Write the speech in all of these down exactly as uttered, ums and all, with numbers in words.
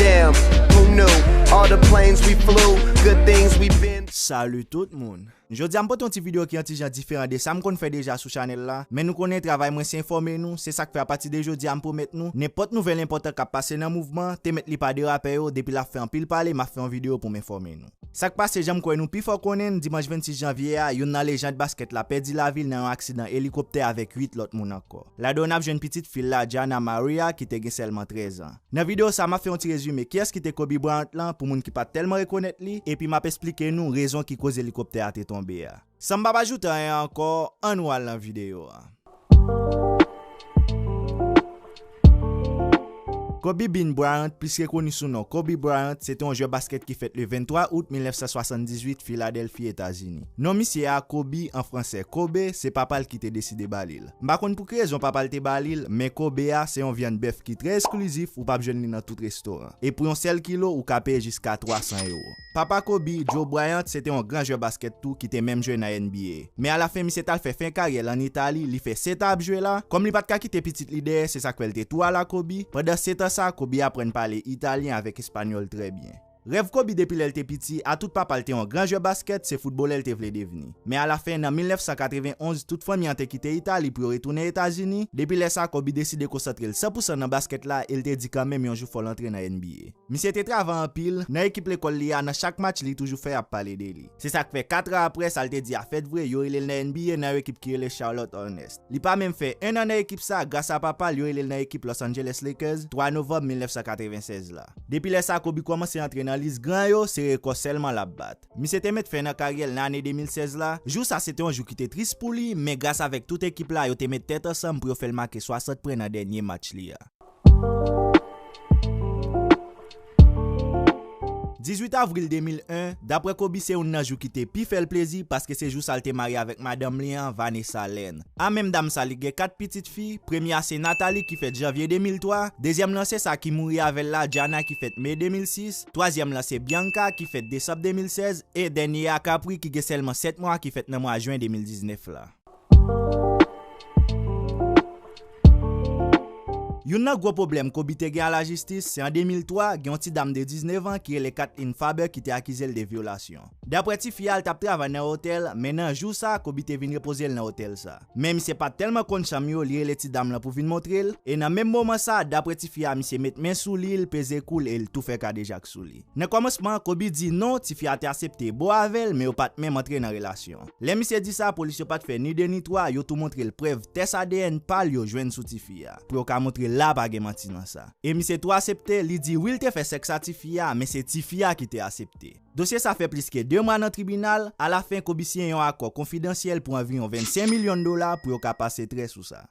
Damn, who knew? All the planes we flew, good things we been. Salut tout moun. Jodi a m pote yon ti videyo ki yon ti jan diferan de sa m konn fè deja sou chanèl la, men nou konnen travay mwen se enfòme nou, se sa k fè apati de jodi a m pwomèt nou, nenpòt nouvèl enpòtan k ap pase nan mouvman, te mèt li pa de rapè yo, depi l ap fè anpil pale, m ap fè yon videyo pou m enfòme nou. Sa k pase, jan m kwè nou pifò konnen n, dimanch vennsis janvye a, youn nan lejann baskèt la pèdi lavi l nan yon aksidan elikoptè avèk uit lòt moun ankò. Ladan yo n ap jwenn pitit fi l la, Gianna Maria, ki te gen sèlman trèz an. Nan videyo sa a, m ap fè yon ti rezime kiyès ki te Kobe Bryant lan pou moun ki pa t tèlman rekonèt li, epi m ap esplike nou rezon ki koz elikoptè a te tonbe a. San m pa ajoute anyen ankò, ann nou al nan videyo a. Kobe Bean Bryant, plis rekoni sou non Kobe Bryant, se te yon jwè baskèt ki fèt le venntwa out mil nèf san swasanndizuit, Filadèlfi, Etazini. Non misye a, Kobe, an fransè, Kobe, se papa l ki te deside ba li l. M pa konn pou ki rezon papa l te ba li l, men Kobe a, se yon vyann bèf ki trè esklizif, ou p ap jwenn li nan tout restoran. E pou yon sèl kilo, ou ka peye jiska twa san ewo. Papa Kobe, Joe Bryant, se te yon gran jwè baskèt tou ki te menm jwe nan N B A. Men alafen, misye t al fè fen karyè l ann Itali, li fè sèt an ap jwe la. Kòm li pa t ka kite pitit li dèyè, se sa k fè l te tou ala Kobe. Pandan sèt an sa, Kobe aprann pale italyen avèk espanyòl trè byen. Rèv Kobe depi lè l te piti, atout papa l te yon gran jwè baskèt, se foutbolè l te vle devni. Men alafen, nan mil nèf san katrevenn onz, tout fanmi an te kite Itali pou yo retounen Etazini. Depi lè sa, Kobe deside konsantre l san pou san nan baskèt la e l te di kanmenm yon jou fò l antre nan N B A. Misye te travay anpil, nan ekip lekòl li a, nan chak match li toujou fè y ap pale de li. Se sa k fè kat an apre, sa l te di a fèt vre, yo rele l nan N B A nan yon ekip ki rele Charlotte Hornets. Li pa menm fè en an nan ekip sa, gras a papa l, yo rele l nan ekip Los Angeles Lakers, twa novanm mil nèf san katrevennsèz la. Depi lè sa, Kobe kòmanse antre nan lis gran yo, se rekò sèlman l ap bat. Misye te met fen nan karyè l nan ane de mil sèz la. Jou sa se te yon jou ki te tris pou li, men gras avèk tout ekip la, yo te met tèt ansanm pou yo fè l make swasant pwen nan dènye match li a. Dizuit avril de mil en, daprè Kobe, se youn nan jou ki te pi fè l plezi paske se jou sa l te marye avèk madanm li an, Vanessa Lane. A menm dam sa, li gen kat pitit fi. Premye a se Natalie ki fèt janvye de mil twa, dezyèm lan se sa ki mouri avè l la, Gianna, ki fèt me de mil sis, twazyèm lan se Bianca ki fèt desanm de mil sèz, e dènye a Capri ki gen sèlman sèt mwa ki fèt nan mwa jen de mil diznèf la. Youn nan gwo pwoblèm Kobe te gen a lajistis, se an de mil twa, gen yon ti dam de diznèf an ki rele Kathleen Faber ki te akize l de vyolasyon. Daprè tifi a, l t ap travay nan otèl, men nan jou sa, Kobe te vin repoze l nan otèl sa. Men misye pa t tèlman konn chanm yo, li rele ti dam lan pou vin montre l, e nan menm moman sa, daprè tifi a, misye met men sou li, l peze kou l e l tou fè kadejak sou li. Nan kòmansman, Kobe di non, tifi a te aksepte bo avè l, men yo pa t menm antre nan relasyon. Lè misye di sa, polis yo pa t fè ni de ni twa, yo tou montre l prèv tès A D N pa l yo jwenn sou tifi a, pou yo ka montre l la pa gen manti nan sa. E misye tou aksepte, li di wi l te fè sèks a tifi a, men se tifi a ki te aksepte. Dosye sa fè plis ke de mwa nan tribinal, alafen Kobe siyen yon akò konfidansyèl pou anviwon vennsenk milyon dola pou yo ka pase trè sou sa.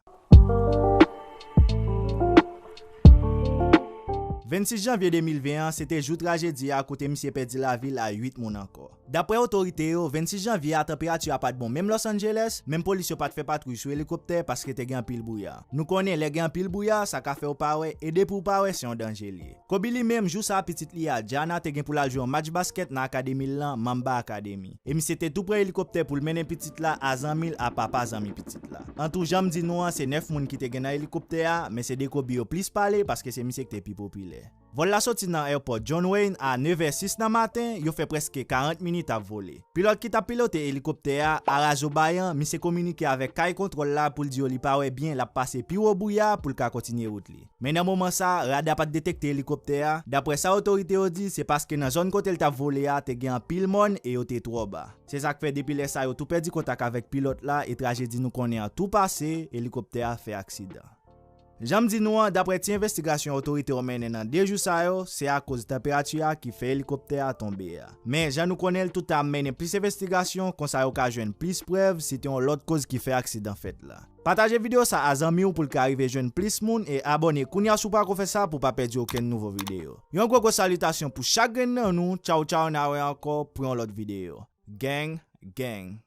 Vennsis janvye de mil ven an, se te jou trajedi a kote misye pèdi lavi l a uit moun ankò. Daprè otorite yo, vennsis janvye a, tanperati a pa t bon menm Los Angeles, menm polis yo pa t fè patwouy sou elikoptè paske te gen anpil bwouya. Nou konnen lè gen anpil bwouya, sa ka fè w pa wè, e depi w pa wè, se yon danje l ye. Kobe li menm, jou sa a pitit li a, Gianna, te gen pou l al jwe yon match baskèt nan akademi l lan, Mamba Academy. E misye te tou pran elikoptè pou l mennen pitit la a zanmi l a papa zanmi pitit la. An tou, jan m di nou an, se nèf moun ki te gen nan elikoptè a, men se de Kobe yo plis pale paske se misye ki te pi popilè. Vòl la soti nan èpò John Wayne a nevè sis nan maten, yo fè prèske karant minit ap vole. Pilòt ki t ap pilote elikoptè a, Arazo Bayan, misye kominike avèk kay kontwòl la pou l di yo li pa wè byen, l ap pase pi wo bwouya pou l ka kontinye wout li. Men nan moman sa, rada pa t detekte elikoptè a. Daprè sa otorite yo di, se paske nan zòn kote l t ap vole a te gen anpil mòn e yo te twò ba. Se sa k fè depi lè sa yo tou pèdi kontak avèk pilòt la e trajedi nou konnen an tou pase, elikoptè a fè aksidan. Jan m di nou an, daprè ti envestigasyon otorite yo mennen nan de jou sa yo, se akoz tanperati a ki fè elikoptè a tonbe a. Men, jan nou konnen l, tout tan ap mennen plis envestigasyon, konsa yo ka jwenn plis prèv si te yon lòt koz ki fè aksidan fèt la. Pataje videyo sa a zanmi w pou l ka rive jwenn plis moun e abòne kounye a si w pako fè sa pou w pa pèdi okenn nouvo videyo. Yon gwo gwo salitasyon pou chak grenn nan nou, tchaw tchaw, n a wè ankò pou yon lòt videyo. Gang, gang.